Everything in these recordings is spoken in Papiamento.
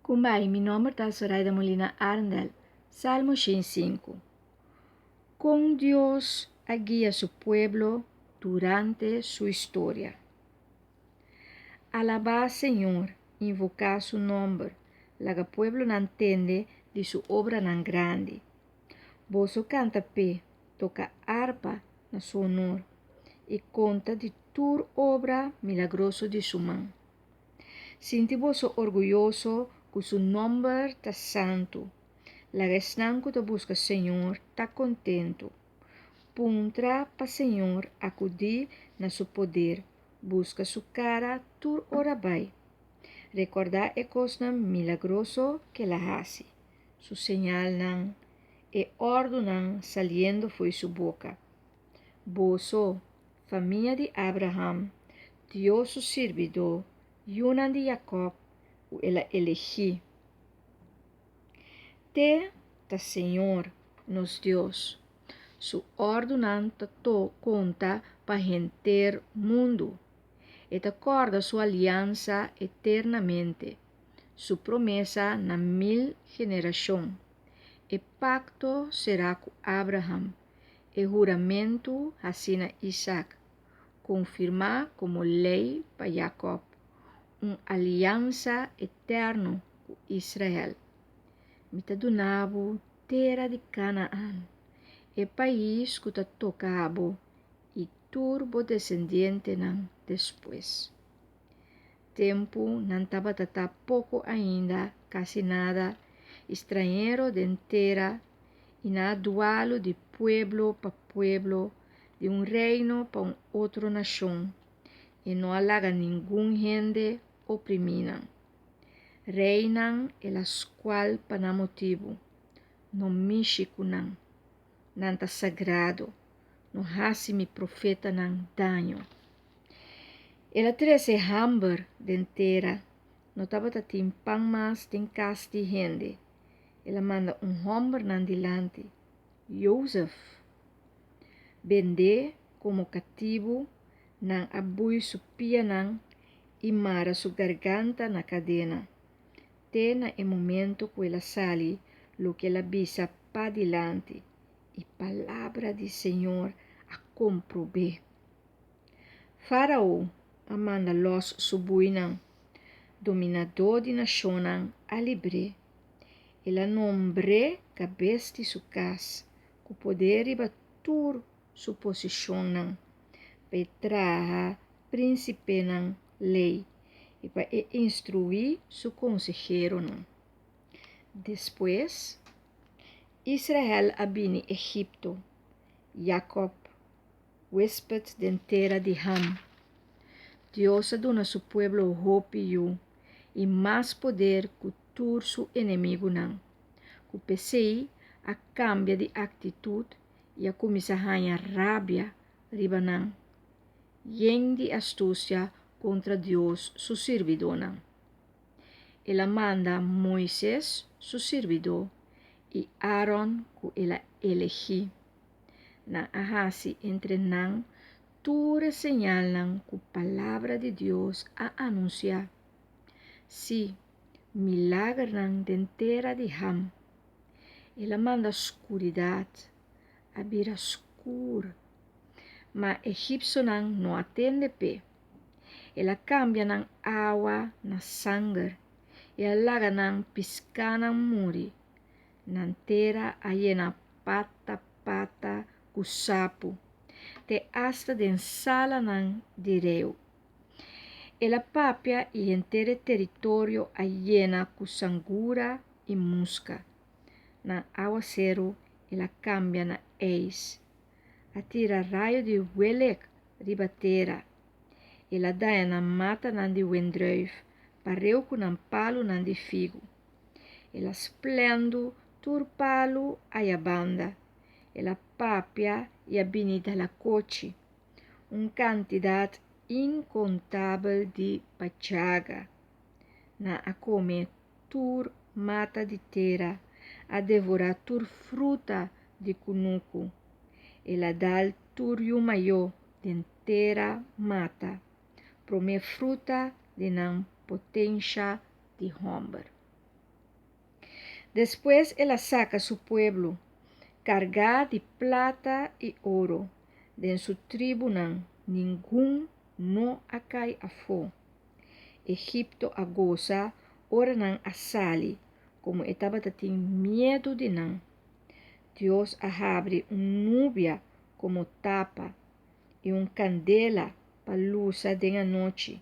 Kumbai, mi nomber ta Zoraida Molina Arendel. Salmo 105. Kon Dios a guia su pueblo durante su historia. Alabá Señor, invoká su nòmber, laga pueblonan tende di su obranan grandi. Boso kanta p'e, toka arpa na su honor, i konta di tur obra milagroso di su man. Sinti boso orguyoso ku su nòmber ta santu. Laga esnan ku ta buska Señor ta kontentu. Puntra pa Señor akudí na su poder, buska su kara tur ora bai. Rekordá e kosnan milagroso k'el a hasi, su señalnan, e òrdunan saliendo fo'i su boka. Boso, famia di Abraham, Dios su sirbidó, yunan di Jakòb, ku el a elegí. Te ta Señor, nos Dios. Su òrdunan ta konta pa henter mundu. E ta kòrda su aliansa eternamente, su promesa na mil generashon, e pakto será ku Abraham, e huramentu hasí na Isak, konfirmá komo lei pa Jakòb, un aliansa eterno ku Israel. Mi ta duna bo tera di Kanaan, e pais ku ta toka bo i tur bo desendientenan despues. Tempu nan tabata ta poko ainda, kasi nada, i strañero den tera, i nan a dualu di pueblo pa pueblo, di un reino pa un otro nashon, i no a laga ningun hende oprimí nan. Reinan el a skual pa nan motibu, no mishi ku nan. Nan ta sagrado, no hasi mi profetanan daño. El a trese hamber den tera, no tabata tin pan mas den kas di hende. El a manda un hòmber nan dilanti, Jozef. Bend'é komo katibu, nan a bui su pianan i mara su garganta na kadena, te na e momento ku el a sali loke el a bisa padilanti, i palabra di Señor a komprob'é. Fárao a manda lòs su buinan, dominadó di nashonnan a libr'é. El a nombr'é kabes di su kas, ku poder riba tur su posishonnan, pa e traha prínsipenan lei i pa e instruí su konseheronan. Despues, Israel a bini Egipto, Jakòb Wéspet den tera di Ham. Dios a duna su pueblo hopi yu i mas poder ku tur su enemigunan, ku p'esei a kambia di aktitut i a kuminsá haña rabia riba nan, yen di astusia kontra Dios su sirbidónan. El a manda Moises, su sirbidó, i Aaron ku el a elegí. Nan a hasi entre nan tur e señalnan ku Palabra di Dios a anunsiá, sí, milagernan den tera di Ham. El a manda skuridat, a bira skur, ma egipsionan no a tende p'e. El a kambia nan awa na sanger i a laga nan piskánan muri. Nan tera a yena pata pata ku sapu, te asta den salanan di reu. El a papia i henter e teritorio a yena ku sangura i muska. Nan awaseru el a kambia na eis. A tira rayo di welek riba tera. El a daña nan matanan di wendruif, pareu ku nan palunan di figu. El a splendu tur palu ayabanda. El a papia i a bini dalakochi, un kantidat inkontabel di bachaga. Nan a kome tur mata di tera, a devorá tur fruta di kunuku. El a dal tur yu mayó den tera mata, promé fruta di nan potensha di hòmber. Despues el a saka su pueblo, kargá di plata i oro, den su tribunan ningun no a kai afó. Egipto a gosa ora nan a sali, komo e tabata tin miedu di nan. Dios a habri un nubia komo tapa i un kandela pa lusa den anochi.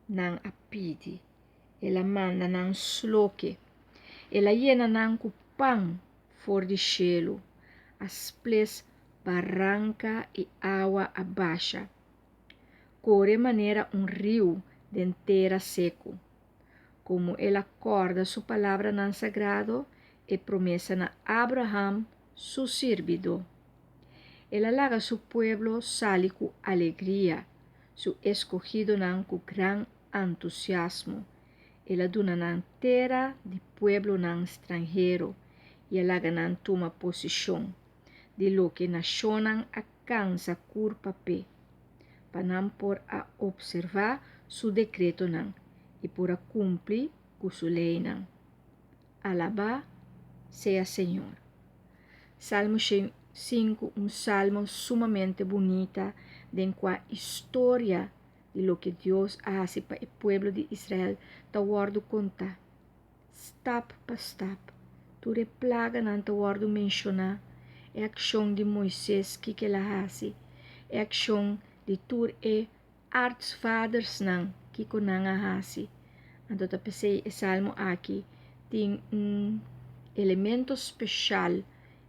Nan a pidi. El a manda nan sloke. El a yena nan ku pan for di shelu. A sples baranka i awa a basha. Kore manera un riu den tera seku. Komo el a kòrda su palabranan sagrado, e promesa na Abraham, su sirbidó. El a laga su pueblo sali ku alegria, su eskohidonan ku gran antusiasmo. El a duna nan tera di pueblonan stranhero i a laga nan tuma posishon di loke nashonnan a kansa kurpa p'e, pa nan por a opservá su dekretonan i por a kumpli ku su leinan. Alabá sea Señor. Salmo 105, un salmo sumamente bunita den kua historia di loke Dios a hasi pa e pueblo di Israel ta wòrdu kontá. Stap pa stap, tur e plaganan ta wòrdu menshoná, e akshon di Moises kiko el a hasi, e akshon di tur e aartsvadersnan kiko nan a hasi. Anto ta p'esei e salmo aki tin un elemento speshal,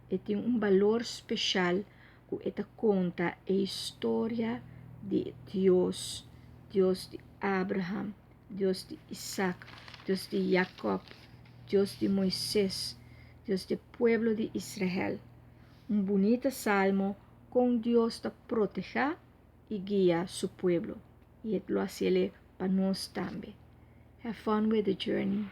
e tin un balor speshal ku e ta konta e historia di Dios, Dios di Abraham, Dios di Isaac, Dios di Jacob, Dios di Moises, Dios di pueblo di Israel. Un bunita salmo kon Dios ta protehá i guia su pueblo. I e lo hasié pa nos tambe. Have fun with the journey.